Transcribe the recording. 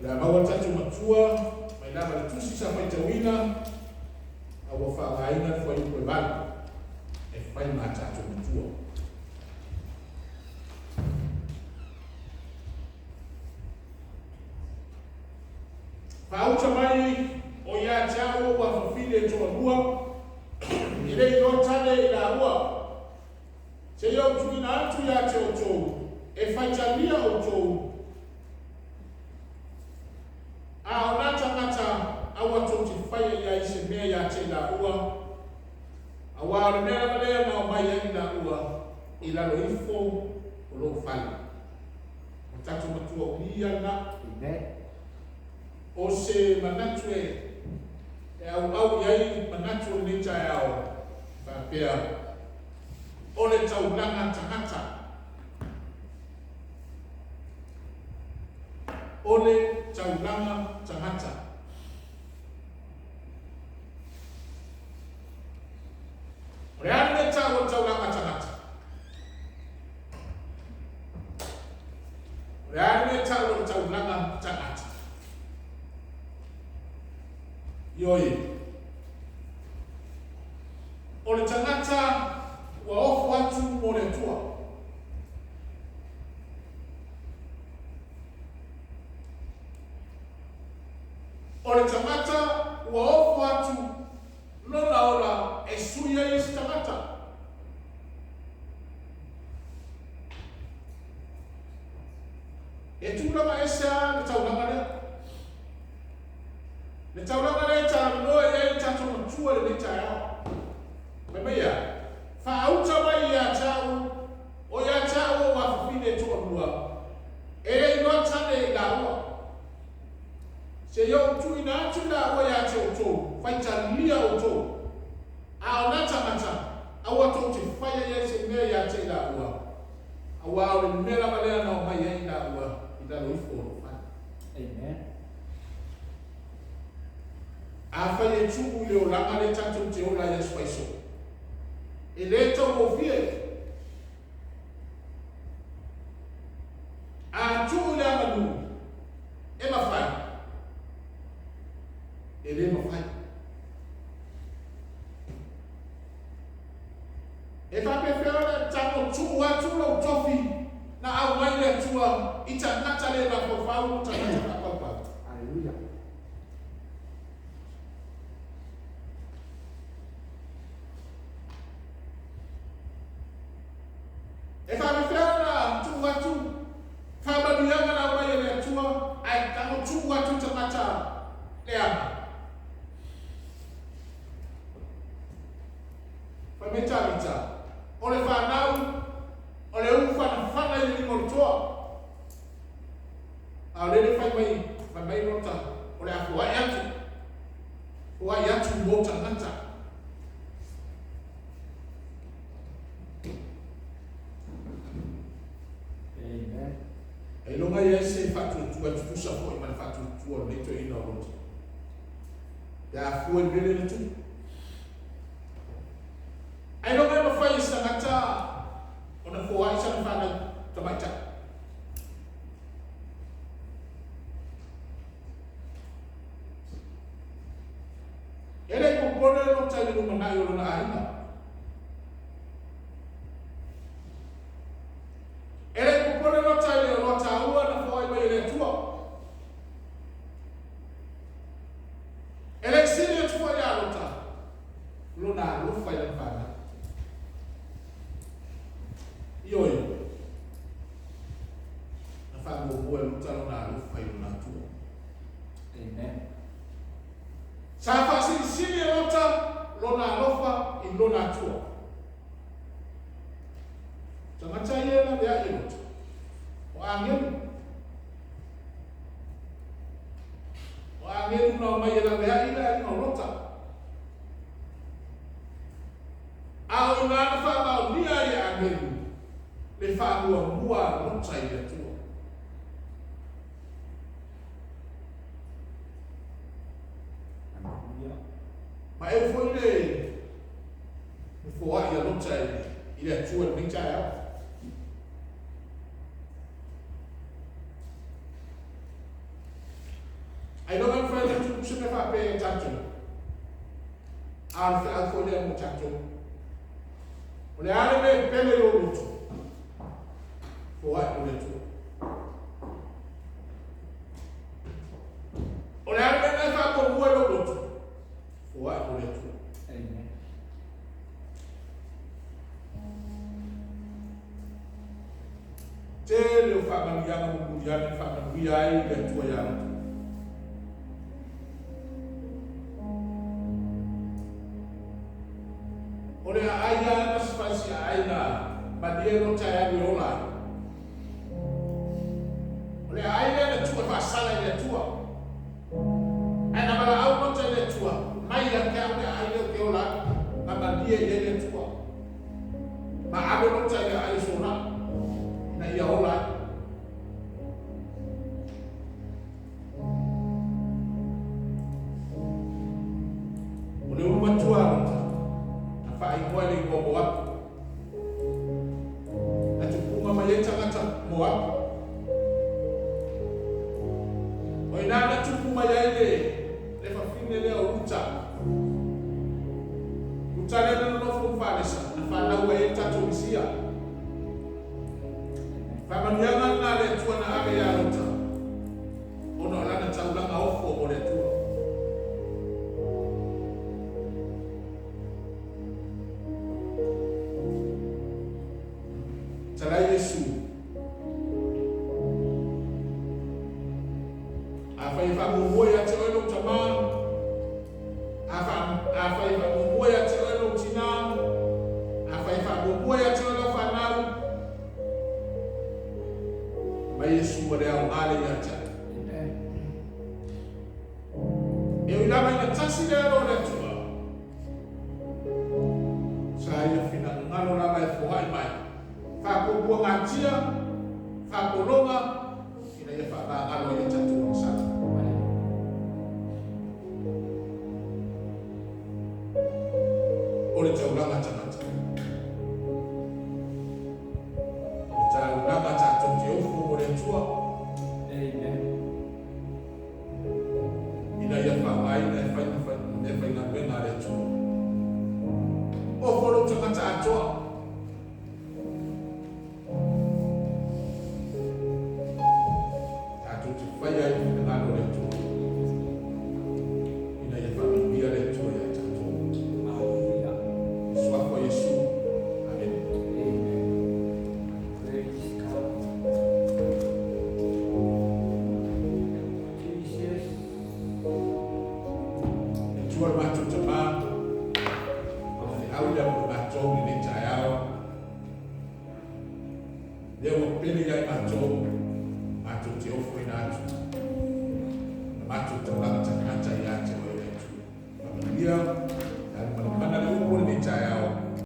O le a maua le tatou Matua mai lava i le Tusi sa faitauina, a ua faaaogaina le fuaiupu e 8 e fai ma a tatou Matua. Faauta mai o ia te au ou afafine e toalua, e le iloa tane i laua, seia ou tuuina atu ia te outou, e faitalia outou, a o na tagata aua tou te faia i ai se mea ia te i laua, auā o le mea lava lea na omai ai i laua i lalo ifo o lou fale. O tatou matua umi ia lena. Amen. O se manatu e e auau i ai manatu o lenei taeao, faapea, o le taulaga tagata. O le taulaga tagata. O le a le mea e tau o le taulaga tagata? O le a le mea e tau o le taulaga tagata? Ioe. O le tagata ua ofo atu mo le Atua. O le tagata ua ofo atu lona ola e sui ai isi tagata. E tulaga ese lava le taulaga lea. Le taulaga lea e talanoa i ai le tatou Matua i lenei taeao. Fai mai e a? Faauta mai ia te au, o ia te au ou afafine e toalua, e le iloa tane i laua. Se i ou tuuina atu i laua ia te outou, faitalia outou. A o na tagata, aua tou te faia i ai se mea ia te i laua, auā o le mea lava lea na omai ai i laua i lalo ifo o lou fale. Amen. Afai e tuu i le olaga lea tatou te ola ai aso faiso, e le taugofie. A tuu i le aganuu, e mafai? E le mafai. E faapefea ona tago tuu atu lou tofi na aumai le Atua i tagata le mafaufau ma tagata faapaupau? Aleluia. E faapefea ona tuu atu faamanuiaga na aumai e le Atua ae tago tuu atu i tagata leaga? Fai mai Tavita, O le fanau, o le ulu fanafana i le lima o le toa. A o lele fai mai, fai mai Lota, o le a foai atu, foai atu mo tagata. Amen. Ailoga i ai se faatuatua e tutusa foi ma le faatuatua o lenei toeaina o Lota. Pe a fua i le mea lea na tupu. Ailoga e mafai e se tagata ona foai sana fanau tamaitai. E le i popole Lota i le lumanai o lona aiga. E le i popole Lota i le oloa taua na foai mai e le Atua. E le i sili atu foi ia Lota lona alofa i lana fanau. Ioe, na faamuamua e Lota lona alofa i lona Atua. Amen. Sa faasilisili e Lota lona alofa i lona Atua. Tagata ia e laveai e Lota, o agelu. O agelu na omai e laveai le aiga o Lota. A o ina na faamaonia ai e agelu le faamuamua a Lota i le Atua. Ma eu foi le foai a Lota i le Atua i lenei taeao. Ailoga e mafai ona tupu se mea faapea ia tatou? A o le feau foi lea mo tatou. O le a le mea e pele i lou loto? Foai mo le Atua. O le a le mea na e faamuamua i lou loto? Foai mo le Atua. Amen. Tele o faamanuiaga mulimuli ane na faamanuia ai le Atua ia Lota. O le aai lava ma se falesiaai na malie Lota e alu e ola ai. O le aai lea na tuu e faasala i le Atua. Ae na valaau Lota i le Atua, mai ia te au le aai lea ou te ola ai, na malie i ai le Atua. Ma ave Lota i le aai o Sora, ina ia ola ai. O le ulu matua a Lota, na faaigoa i le igoa Moapi. Na tupuga mai ai tagata Moapi. O i ina na tupu mai ai le, le fafine lea o Ruta. Ruta lea na nonofo ma falesa, na fanau ai ai tatou Mesia. Faamanuiaga lena a le Atua na ave ia Lota, ona o lana taulaga ofo mo le Atua. Talai Iesu, Afai e faamuamua ia te oe lou tamā, afai e faamuamua ia te oe lou tinā, afai e faamuamua ia te oe lau fanau, mai Iesu ua le aoga le ia te au. E ui lava ina tasi le alo o le Atua, sa ia finagalo lava e foai mai, faapuapuagatia, faapologa, ina ia faamagalo ai a tatou agasala. O le taulaga tagata. O le taulaga tatou te ofo mo le Atua. Amen. Ina ia faaaogaina e fai ma meafaigaluega a le Atua. Ofo lou tagata atoa. Tatou te faia ai le finagalo o le Atua, ina ia faamanuia le Atua ia tatou. Aleluia. I le Suafa o Iesu. Amene. Amen. Praise God. Jesus. Le Atua le matou Tama, o le feau lea mo matou i lenei taeao. Lea ua pele ia i matou, matou te ofoina atu.